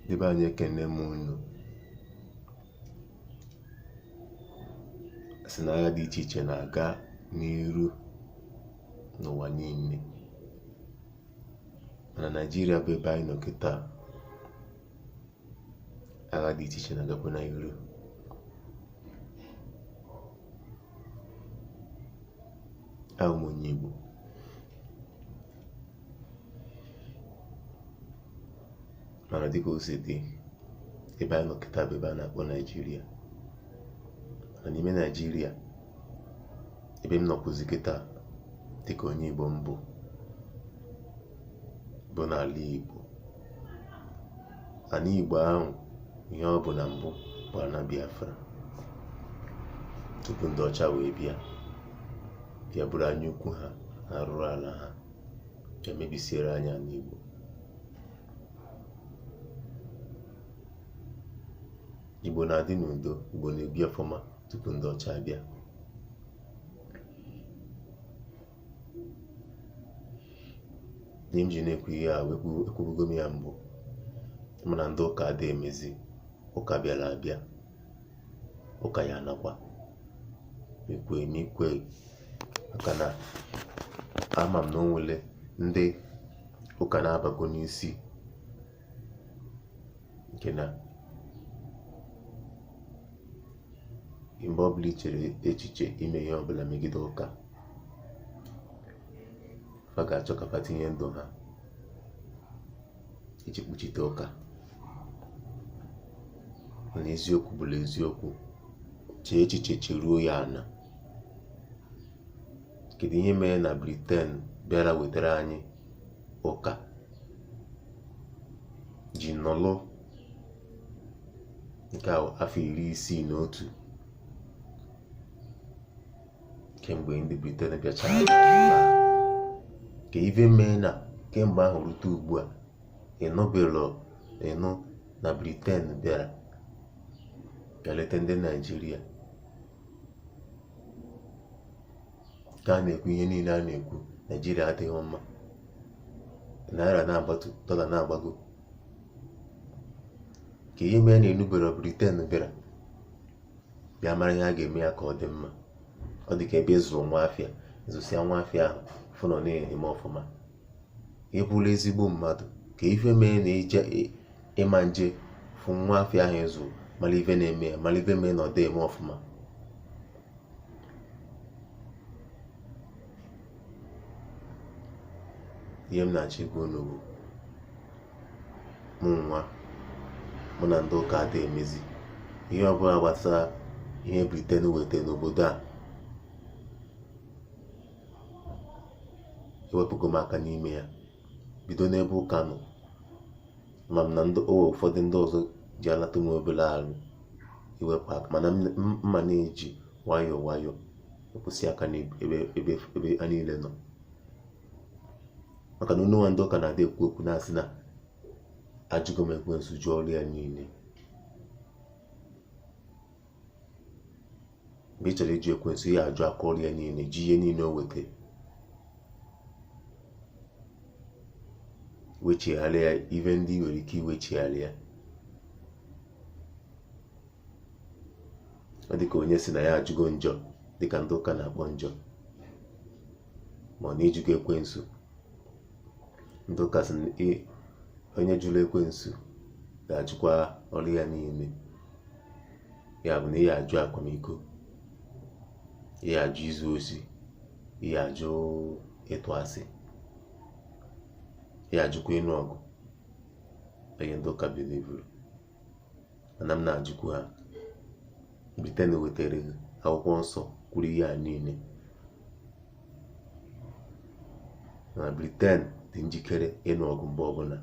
Ndị be anyị, ekene m unu. Sị na agha dị iche iche na-aga n'iru n'ụwa niile, mana Naịjirịa bụ ebe anyị nọ kịta, agha dị iche iche na-agakwa n'iru. Abụ m onye Igbo, mana dịka o si dị, ebe anyị nọ kịta bụ ebe a na-akpọ Naịjirịa. Mana n'ime Naịjirịa, ebe m nọkwuzi kịta dịka onye Igbo mbụ bụ n'ala Igbo. Ala Igbo ahụ, ihe ọ bụ na mbụ bụ ana Biafra tupu ndị ọcha wee bịa bịa buru anya ukwu ha na arụrụ ala ha bịa mebisiere anyị ala Igbo. Igbo na-adị n'udo, Igbo na-ebi ọfụma tupu ndị ọcha abịa. Ihe m ji na-ekwu ihe a, ekwubugo m ya mbụ, mana ndị ụka adịghị emezi. Ụka bịara abịa, ụka ya anakwa ekwe m ikwe, maka na ama m na o nwere ndị ụka na-abago n'isi nke na mgbe ọbụla i chere echiche ime ihe ọbụla megide ụka, fa ga-achọ ka fa tinye ndụ ha iji kpuchite ụka. Mana eziokwu bụla eziokwu, chee echiche, cheruo ya ana. Kedu ihe mere na Britain bịara wetara anyị ụka ji nọlụ nke afọ 61 kemgbe ndị Britain bịachara? Ka ife mee na kemgbe ahụ rute ugbu a, ịnụbelo ịnụ na Britain bịara bịa leta ndị Naijiria ka a na-ekwu ihe niile a na-ekwu, Naijiria adịghị mma, naira na-agbatu, dọla na-agbago? Ka ihe mee na ịnụbero Britain bịara bịa mara ihe a ga-eme ya ka ọ dị mma? Ọ dị ka ebe ịzụ nwa afịa, zụsịa nwa afịa ahụ, fụ na ọ na-eme ọfụma, ị bụrụ ezigbo mmadụ, ka ife mee na ije ịma nje fụ nwa afịa ahụ ịzụ, mara ife na-eme ya, mara ife mee na ọ dị eme ọfụma. Ihe m na-achọ ịgwa unu bụ, mụ nwa mụ na ndị ụka adịghị emezi. Ihe ọbụla gbasara ihe Britain weta n'obodo a, ewepụgo m aka n'ime ya, bido n'ebe ụka nọ. Ma m na ndị o ụfọdụ ndị ọzọ ji alata m obere arụ iwepụ aka, mana mma na-eji nwayọọ nwayọọ wepụsị aka n'ebe ebe ebe ha niile nọ, maka na unu nwa ndị ụka na-adị ekwu okwu na-asị na ajụgo m ekwensu, jụọ ọrụ ya niile. Mgbe ị chọrọ ịjụ ekwensu, ya ajụ aka ọrụ ya niile, ji ihe niile o weta wechigharịa ya, ife ndị nwere ike iwechigharị ya. Ọ dịka onye si na ya ajụgo njọ, dịka ndị ụka na-akpọ njọ, ma ọ na ịjụgo ekwensu. Ndị ụka sị onye jụrụ ekwensu ga-ajụkwa ọrụ ya niile. Ya bụ na ị ajụ akwamiko, ị ajụ izu osi, ị ajụ ịtụ asị, ị ajụkwa ịnụ ọgụ. Ihe ndị ụka bilivuru. Mana m na-ajụkwu ha, Britain wetara akwụkwọ nsọ kwuru ihe a niile, na Britain dị njikere ịnụ ọgụ mgbe ọbụla,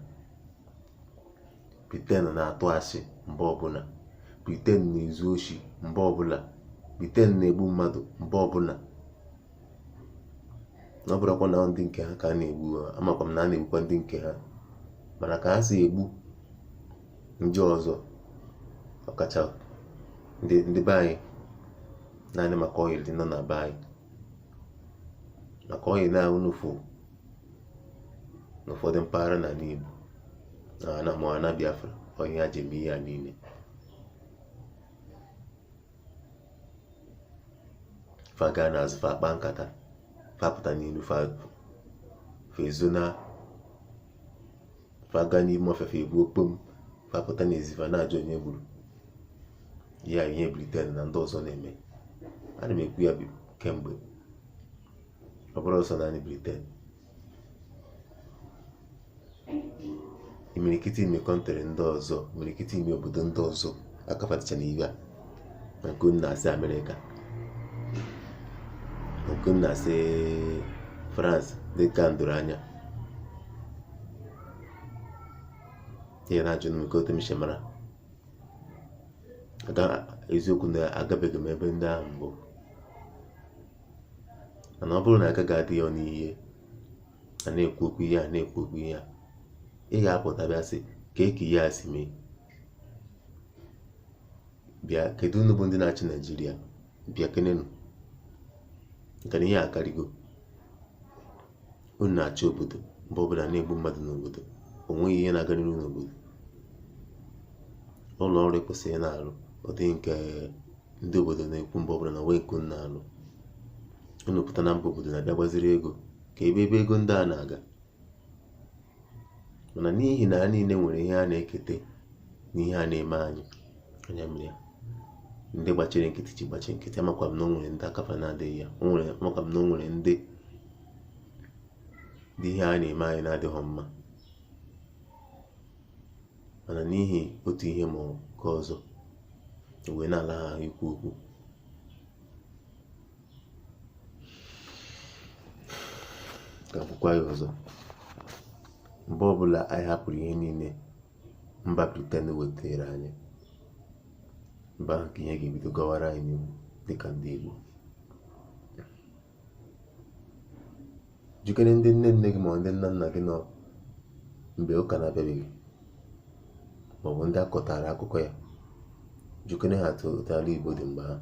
Britain na-atụ asị mgbe ọbụla, Britain na-ezu oshi mgbe ọbụla, Britain na-egbu mmadụ mgbe ọbụla. Na ọ bụrụkwa na ndị nke ha ka a na-egbu, amakwa m na a na-egbukwa ndị nke ha, mana ka ha si egbu ndị ọzọ, ọkacha ndị be anyị, naanị maka oil nọ na be anyị, maka oil na unu fụ n'ụfọdụ mpaghara n'ala Igbo. na ma ana Biafra onye ha ji eme ihe a niile. Fa gaa n'azụ fa akpa nkata, fa pụta n'ilu fa ezona, fa gaa n'ime ọfịa fa egbuo kpom, fa pụta n'ezi fa na-ajụ onye gburu ya. Ihe Britain na ndị ọzọ na-eme, ana m ekwu ya kemgbe, ọ bụrụ ọsọ naanị Britain, imirikiti ime country ndị ọzọ, imirikiti ime obodo ndị ọzọ akafatacha na ibe a. Na nke unu na-asị Amerịka, na nke unu na-asị France, dị ka ndoro anya ihe na-ajụ m nke otu m si mara eziokwu na agabeghị m ebe ndị ahụ mbụ, mana ọ bụrụ na aka ga-adị ya n'ihe a na-ekwu okwu ihe a na-ekwu okwu ihe a, ị ga-apụta bịa sị ka eke ihe a si mee. Bịa, kedu unu bụ ndị na-achị Naijiria? Bịa kenenu, nke na ihe a akarịgo. Unu na-achị obodo, mgbe ọbụla na-egbu mmadụ n'obodo, o nweghị ihe na-aga n'ihu n'obodo. Ụlọ ọrụ ekwesịghị na-arụ, ọ dịghị nke ndị obodo na-ekwu mgbe ọbụla na onwe nke unu na-arụ. Unu pụta na mba obodo na-abịa gbaziri ego ka ebe ebe ego ndị a na-aga. Mana n'ihi na ha niile nwere ihe a na-ekete n'ihe a na-eme anyị, anya mere ya ndị gbachiri nkịtị ji gbachie nkịtị. Amakwa m na o nwere ndị akafa na-adịghị ya, o nwere, amakwa m na o nwere ndị ihe a na-eme anyị na-adịghị mma, mana n'ihi otu ihe ma nke ọzọ wee na-ala ha ahụ ikwu okwu. Ka kwukwa ya ọzọ, mgbe ọbụla anyị hapụrụ ihe niile mba Britain wetara anyị, mba ahụ ka ihe ga-ebido gawara anyị n'ihu dịka ndị Igbo. Jikere ndị nne nne gị ma ndị nna nna gị nọ mgbe ụka na-abịabeghị, maọbụ ndị akọtara akụkọ ya, jikere ha otu ala Igbo dị mgbe ahụ.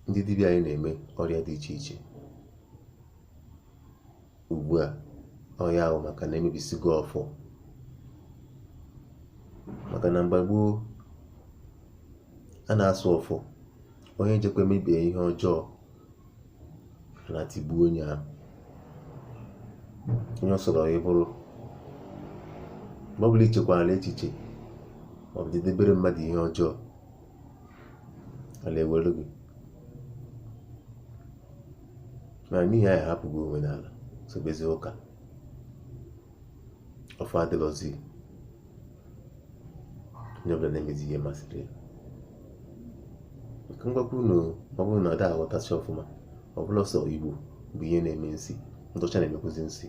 Ndị dibịa anyị na-eme ọrịa dị iche iche ugbu a, ọya ahụ maka na emebisigo ọfọ. Maka na mgbe gboo a na-asụ ọfọ, onye jekwa emebie ihe ọjọọ na-atigbu onye ahụ, onye ọ sọrọ ya bụrụ. Mgbe ọbụla ichekwara echiche maọbụ didebere mmadụ ihe ọjọọ, ala ewere gị. Mana n'ihi anyị ahapụghị omenala sobezi ụka, ọfọ adịlọzi, onye ọbụla na-emezi ihe masịrị ya. Nke ngwakwa unu, ọ bụrụ na ọ da aghọtasị ọfụma, ọ bụla ọsọ Igbo bụ ihe na-eme nsị, ndị ọcha na-emekwuzi nsị.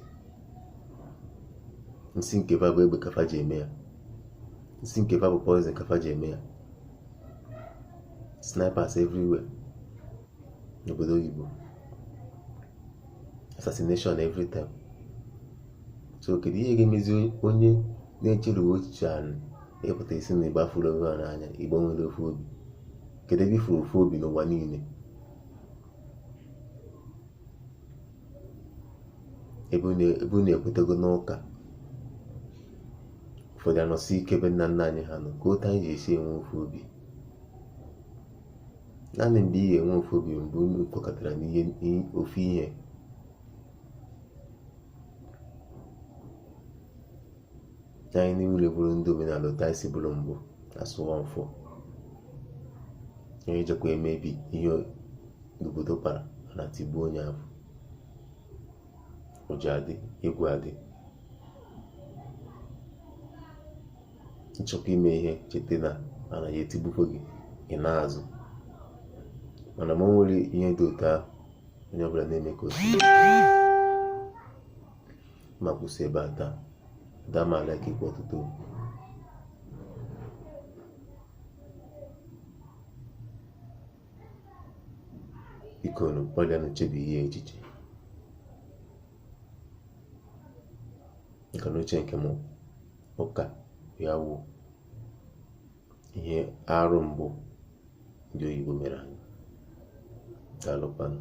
Nsị nke fa bụ egbe ka fa ji eme ya, nsị nke fa bụ poison ka fa ji eme ya. Snipers everywhere n'obodo oyibo, assassination every time. So kedu ihe ga-emezi onye na-echerughị echiche anị ịpụta isi na Igbo afụrụ onwe ha n'anya, Igbo nwere ofu obi? Kedu ebe ifuru ofu obi n'ụwa niile? Ebe unu ekwetego n'ụka, ụfọdụ anọsi ike ebe nna nna anyị ha nọ, ka otu anyị ji esi enwe ofu obi. Naanị mgbe ị ga-enwe ofu obi mgbe unu kwekọtara n'ihe ofu ihe. Anyị niile bụrụ ndị omenala otu anyị si bụrụ mbụ, asụwa mfọ, onye jekwa emebi ihe n'obodo kpara na tigbuo onye ahụ. Ụjọ adị, egwu adị. Nchọkwa ime ihe, cheta na anaghị etigbukwa gị, ị na-azụ. Mana ma o nwere ihe dị otu ahụ, onye ọbụla na-eme ka o si ma kwụsị ebe a taa. Dama ala ka ikwu ọtụtụ okwu. Biko unu gbalịanụ chebe ihe echiche nka n'uche nke m. Ụka ya wụ ihe arụ mbụ ndị oyibo mere anyị. Daalụkwanụ.